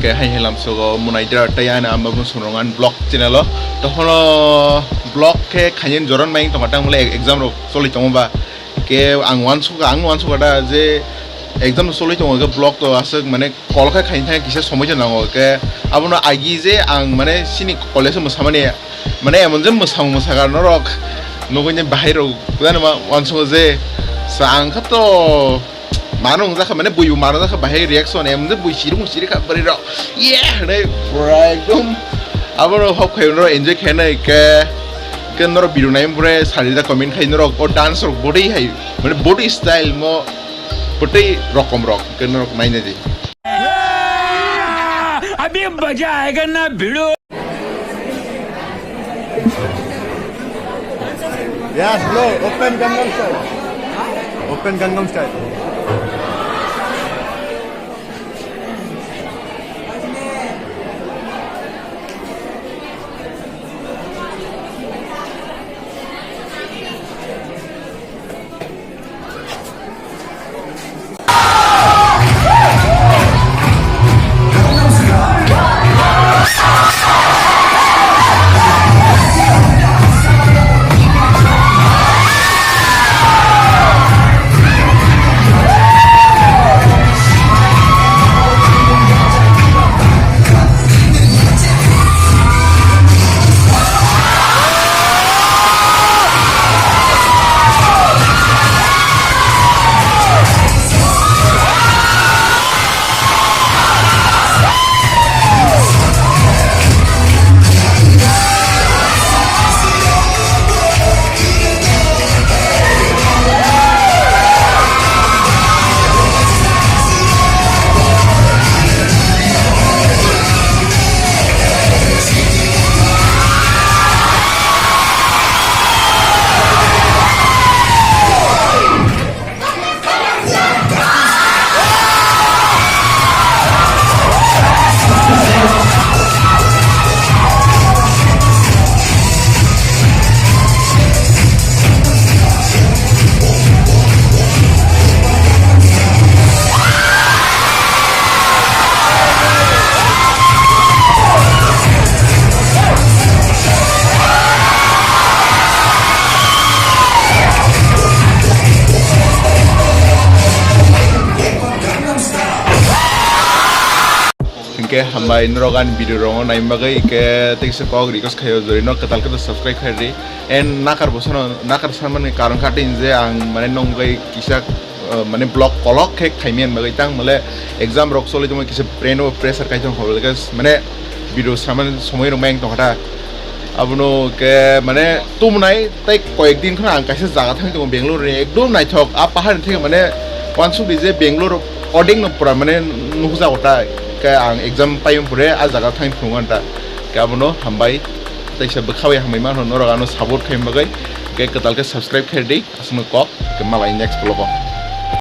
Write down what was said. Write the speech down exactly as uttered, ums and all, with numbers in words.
Hai hai lamsogo munai dra tei ani amba bung songrong ani vlog channel o. Tohono vlog khe khaini joron mai tongma tang mole exam rok choli tongo ba. Ke ang uansukha, ang uansukha da je exam choli tongo ke vlog to aswk mane kol khe khaini thang kisa somoi se nango ke abono agi je ang mane sini college o mwsamani mane emon je mwsamung mwsakar norok nugui ne bahai rok uansukha je sa ang kha to. Mano wngjakha mane bui bo mano jakha bahai reaction em je bui sirung siri kha bari rok ye hwnwi pura ekdom abo rok hok khai rok enjoy khai nai ke ke norok video nai pore sari da comment khai norok o dance rok body hai mane body style mo bwtwi rokom rok ke norok nai nai di. अभी मजा आएगा ना भिड़ो। Yes, bro. Open Gangnam Style. Open Gangnam Style. Hinkhe hambai norok ani video rok naina bagwi, hinkhe teisa kok request khaio jori no kwtal khe subscribe khai di. And nakar bo sano, nakar sanmani karon kha tei je ang mane nongbai kisa, uh, mane vlog kolok khe khaimani bagwi tang mole exam rok choli tongma kisa brain o pressure kai tong kho mane video samani somoi rok mang tong kha ta. Abono ke mane tumnai tei koyek din kheno ang kaisa jaga thang tongo Bangalore ni ekdom naithok a pahar ni theke mane wansuk di je Bangalore odeng no pura mane nukjak ta ke ang exam paiyong pore a jaga thang phunukgo ta ke abono hambai teisa bwkhawi hambai mano norok ano support khaima bagwi ke kwtal ke subscribe khaidi aswkno kok ke malai next vlog o.